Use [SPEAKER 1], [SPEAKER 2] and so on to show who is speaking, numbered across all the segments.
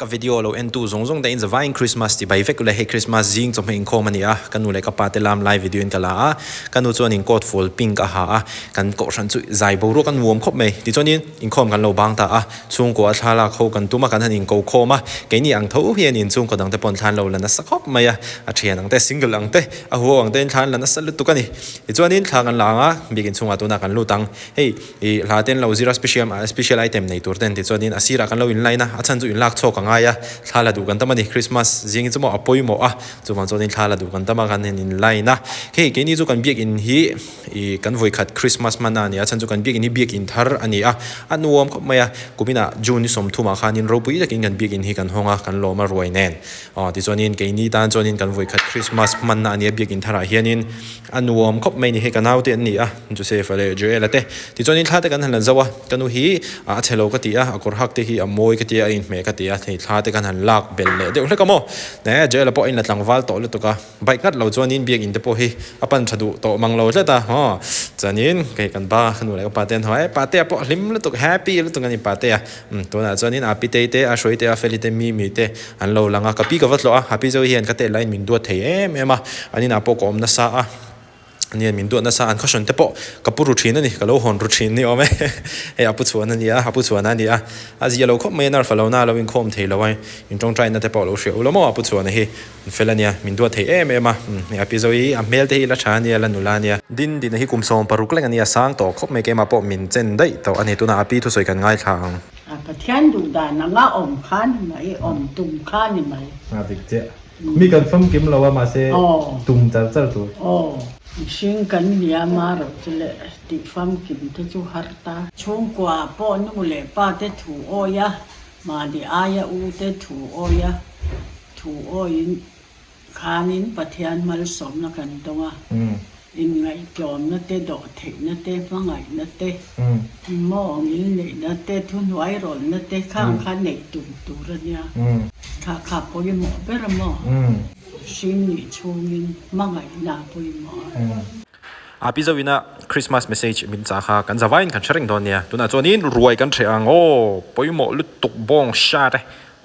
[SPEAKER 1] Ka video lo en tu zawng zawng te in zavaiin Christmas ti bai vek ule hei Christmas zing chawhmeh inkhawm a ni a, ka nu leh ka pa te lam lai video in ka la a, ka nu chuan in coat fual pink a ha a, kan kohhran chu zai boruak a nuam khawp mai tichuanin inkhawm kan lo bang ta a, chhungkua a thlalak ho kan tum a kan han inko khawm a, keini ang tho hian in chhungkaw dang te pawh an thlan lo la nasa khawp mai a, a thian ang te single ang te a huau ang te in thlan la nasa lutuk a ni tichuanin thla kan la ang a, biakin chhungah tunah kan lut ang hei. Ih hla te an lo zir a special special item nei tur ten tichuanin a sirah kan lo in line a, a chhan chu in lak chhuak a ngai a, thla la duh kan tam a ni, Christmas zing hi chu maw a pawimawh a, chuvang chuanin thla la duh kan tam a kan han in line a, hei keini chu kan biakin hi ih kan vawikhat Christmas hman a ni a, a chhan chu kan biakin hi biakin thar a ni a, a nuam khawp mai a, kuminah June ni sawmthumah khanin ropui takin kan biakin hi kan hawng a, kan lawm a ruai nen aw tichuanin keini tan chuanin kan vawikhat Christmas hmanna a ni a biakin tharah hianin. A nuam khawp mai ni hei ka naute an ni a, Joseph-a leh Joel-a te. Tichuanin thla te kan han la zauh a, ka nu hi a chhe lo ka ti a, a kawr hak te hi a mawi ka ti a, a inhmeh ka ti a, hei thla te kan han lak belh leh deuh hlek a maw. Eh Joel-a pawh a inla tlangval tawh lutuk a, bike nghat lo chuanin biakin te pawh hi a pan tha duh tawh mang lo tlat a, aw chuanin kei kan ba ka nu leh ka pa te an haw a, eh Patea pawh a hlim lutuk, happy lutuk a ni Patea. Umm tunah chuanin a Pitei te, a Hruaite, a Feli te, Mimi te an lo lang a, ka pi ka va tlawh a, a pi zo hian ka tel laiin min duat thei em em a, an inah pawh ka awm nasa a, nia min duat nasa a, an khawhrawn te pawh ka pu ru thin a ni, ka lo hawn ru thin ni awm e, hei a pu chhuan a ni a, a pu chhuan a ni a, a zia lo khawp mai a, nar fa lo na a lo inkhawm thei lo a, in tawngtaina te pawh a lo hria ula maw a pu chhuan a hi. Fel a nia, min duat thei em em a, hei a pi zo hi a hmel te hi la tha a nia, la nula a nia. Din dina hi kum 60 lek a nia, sang tawh khawp mai keimah pawh min chen daih tawh a ni, tunah a pi thusawi kan ngaithla ang.
[SPEAKER 2] A Pathian duh dan anga awm kha ni mai, awm tum kha ni mai.
[SPEAKER 1] A dik chiah. Mi kan famkim lo a mahse tum char char tur.
[SPEAKER 2] Aw. Mihring kan nia marawh chu leh tih famkim te chu har ta. Chhungkua pawh nu leh pa te thu awi a, mahni aia u te thu awi a. Thu awiin khanin Pathian malsawmna kan dawng a, inngaihtlawmna te, dawhtheihna te, hmangaihna te, mawngil neihna te, thuhnuairawlna te khang kha neih tum tur a nia. Kha kha pawimawh ber a maw? Hring nih chhungin hmangaihna a pawimawh a.
[SPEAKER 1] A pi zoina Christmas message min chah kha kan zavaiin kan hre reng dawn nia. Tunah chuanin ruai kan hreh ang aw, pawimawh lutuk bawng hriat e.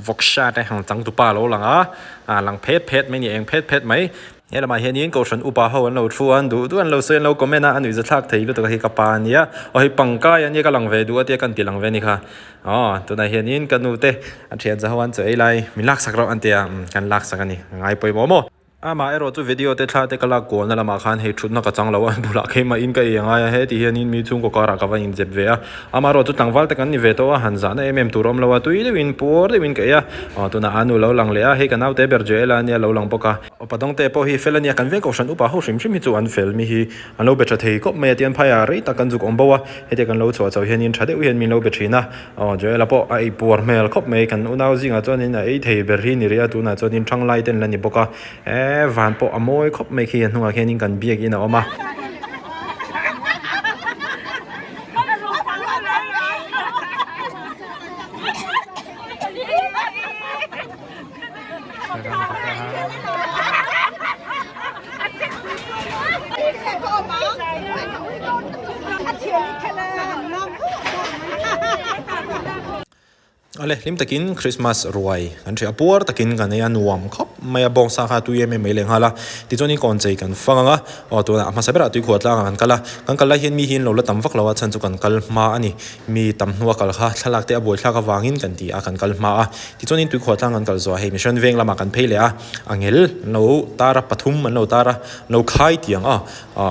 [SPEAKER 1] Vawk hriat e ang changtupa lo lang a, a lang phet phet mai a ni, eng phet phet mai. He lamah hianin Kohhran upa ho an lo thu a, an duh duh an lo sawi an lo comment a, a nuihzathlak thei lutuk a hi ka pa a nia, aw hei pangkai a nia ka lang ve duh a tia ka inti lang ve a ni kha. Aw tunah hianin ka nu te a thian za ho an chaw ei lai min laksak rauh an ti a, kan laksak a ni, a ngai pawimawh maw. Amah erawh chu video te thla te ka lak kualna lamah khan hei thutna ka chang lo a, bulah keimah in ka ei angai a, heti hianin mi chhungkaw karah ka va inzep ve a, amah erawh chu tlangval te kan ni ve tawh a, han zahna em em tur a awm lo a, tui deuhin puar deuhin ka ei a, aw tunah a nu lo lang leh a, hei ka naute ber Joel-a ania lo lang bawk a, upa dawngte pawh hi fel ania, kan veng kohhran upa ho hrim hrim hi chu an fel mi hi an lo be tha thei khawp mai a, tian phaiah rei tak kan zuk awm bo a, hetia kan lo chhuah chauh hianin tha deuh hian min lo be thin a. Aw Joel-a pawh a ei puar hmel khawp mai kan unau zingah chuanin a ei thei ber hi ni rih a tunah chuanin thang lai te an la ni bawk a eh van pawh a mawi khawp mai khi a hnungah khianin kan biakin a awm a. Ale hlim takin Christmas ruai kan hria a puar takin kan ei a nuam khawp mai a bawngsa kha a tui em em mai leh nghal a tichuanin kawn chei kan fang ang a aw tunah a hmasa berah tuikhuah tlangah kan kal a kan kal lai hian mi hi an lo la tam vak lo a chhan chu kan kal hma a ni. Mi tam hnua kal kha thlalak te a buaithlak avangin kan ti a, kan kal hma a. Tichuanin tuikhuah tlang kan kal zuah hei mission veng lamah kan phei leh a, a ngel an lo tar a, pathum an lo tar a, an lo khai tiang a,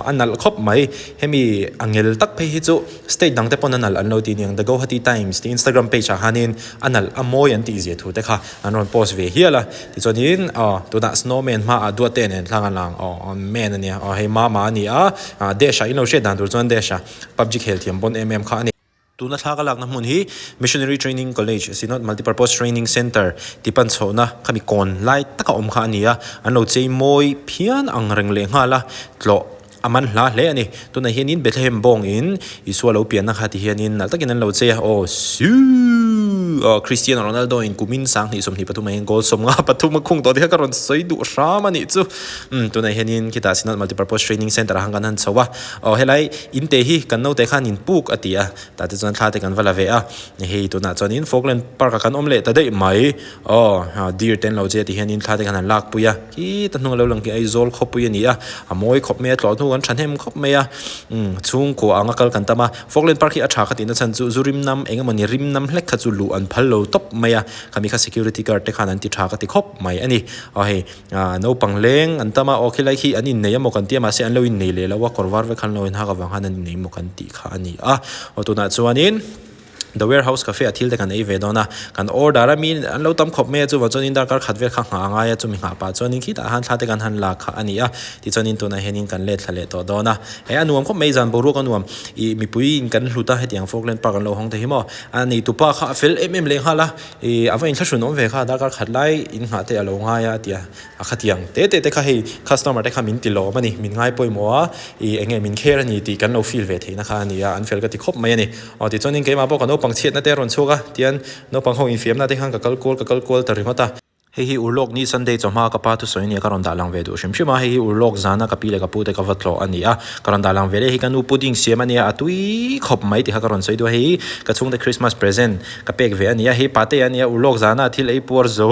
[SPEAKER 1] a nalh khawp mai. Hemi a ngel tak phei hi chu state dang te pawn a nalh an lo ti aniang, The Guwahati Times tih Instagram page ah khanin a nalh a mawi an tih zia thu te kha an rawn post ve hial a. Tichuanin aw tunah snowman hmaah duat te nen thlang an lang aw man ania aw hei mama a ni a, dash ah in lo hriat dan tur chuan dash ah. PUBG khel thiam pawn em em kha a ni. Tuna thla ka lakna hmun hi Missionary Training College, Synod Multipurpose Training Centre tih pan chhohna khami kawn lai taka awm kha a ni a, an lo chei mawi phian ang reng leh nghal a, tlawh A man hla hle a ni. Tunah hianin Bethlehem bawng in Isua lo pianna kha ti hianin nalh takin an lo chei a, aw siuuh aw Cristiano Ronaldo in kumin 2024 ah hian goal 53 a khung tawh tih kha ka rawn sawi duh hram a nih chu. Umm tunah hianin khitah Synod Multipurpose Training Centre ah khan kan han chho a, aw helai in te hi kan naute khan in puk a ti a, tah te chuan thla te kan va la ve a, hei tunah chuanin Falkland Park ah kan awm leh ta daih mai. Aw, deer te an lo che a ti hianin thla te khan an lak pui a, khita hnung a lo lang khi Aizawl khawpui a ni a, a mawi khawp mai a, tlawh hnu kan thahnem khawp mai a, umm chhungkua anga kal kan tam a, Falkland Park hi a tha kha tihna chhan chu zu rim nam eng emawni rim nam hlek kha chu luh an phal lo tawp mai a, khami kha security guard te khan an ti tha ka ti khawp mai a ni. Aw hei ah naupang leng an tam a, aw khilai khi an innei emaw kan ti a mahse an lo innei leh lo a, kawr var vek khan an lo inhak avang khan an innei emaw kan tih kha a ni a, aw tunah chuanin. The Warehouse Cafe ah thil te kan ei ve dawn a, kan order a mi an lo tam khawp mai a chuvang chuanin darkar khat vel kha nghah a ngai a chumi nghah pah chuanin khitah khan thla te kan han lak kha a ni a tichuanin tunah hianin kan let thla leh tawh dawn a he a nuam khawp mai zan boruak a nuam ih mipui in kan hlut a hetiang Falkland Park an lo hawng te hi maw a neitupa kha a fel em em leh nghal a ih a va inthlahrun awm ve kha darkar khat lai in nghah te a lo ngai a tia. A khatiang te te te kha hei customer te kha min ti lawm a ni, min ngai pawimawh a, ih eng nge min kher a ni tih kan lo feel ve theihna kha a ni a, an fel ka ti khawp mai a ni. Aw tichuanin keimah pawh ka naupang chhiatna te a rawn chhuak a, tian naupang ho infiamna te khan ka kal kual ka kal kual ta ringawt a. Hei hi urlawk ni Sunday chawhma ka pa thusawi a nia ka rawn dah lang ve duh hrim hrim a, hei hi urlawk zana ka pi leh ka pu te ka va tlawh a ni a, ka rawn dah lang ve leh hi ka nu pudding siam a nia a tui khawp mai tih kha ka rawn sawi duh a, hei ka chhungte Christmas present ka pek ve a ni a, hei pate a nia urlawk zana thil ei puar zo.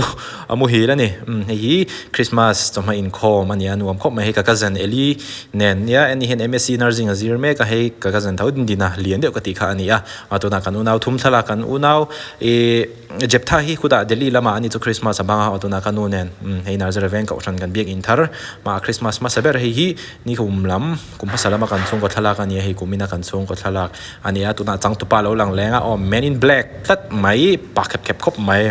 [SPEAKER 1] A muhil a ni. Umm hei hi Christmas chawhma inkhawm a nia nuam khawp mai hei ka cousin Eli nen nia ani hian MSc nursing a zir mek a hei ka cousin tho din din a lian deuh ka tih kha a ni a a tunah kan unau thum thlalak kan unau ih Jeptha hi khutah Delhi lamah ani chu Christmas a bang a aw tunah ka nu nen umm hei Nazareth veng kohhran kan biak in thar mah Christmas hmasa ber hei hi ni kum lam kum hmasa lama kan chhungkaw thlalak a ni a hei kum ina kan chhungkaw thlalak A nia tunah changtupa lo lang leng a aw man in black tlat mai pa khep khep khawp mai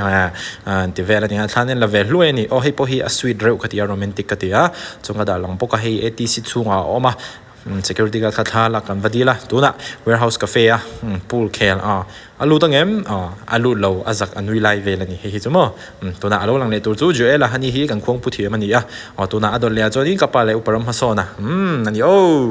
[SPEAKER 1] an ti vel a nia thlan in la ve hluai a ni aw hei pawh hi a sweet reuh ka ti a romantic ka ti a chung a dah lang bawk a hei atc chhungah a awm a security guard kha thla lak kan va dil a tunah warehouse cafe a pool khel a a lut ang em aw a lut lo a zak a nui lai vel a ni hei hi chu maw tunah a lo lang leh tur chu Joel a hani hi kan khuangpu thiam a ni a aw tunah a dawt leh ah chuanin ka pa leh upa ram hmasawn a umm a ni aw.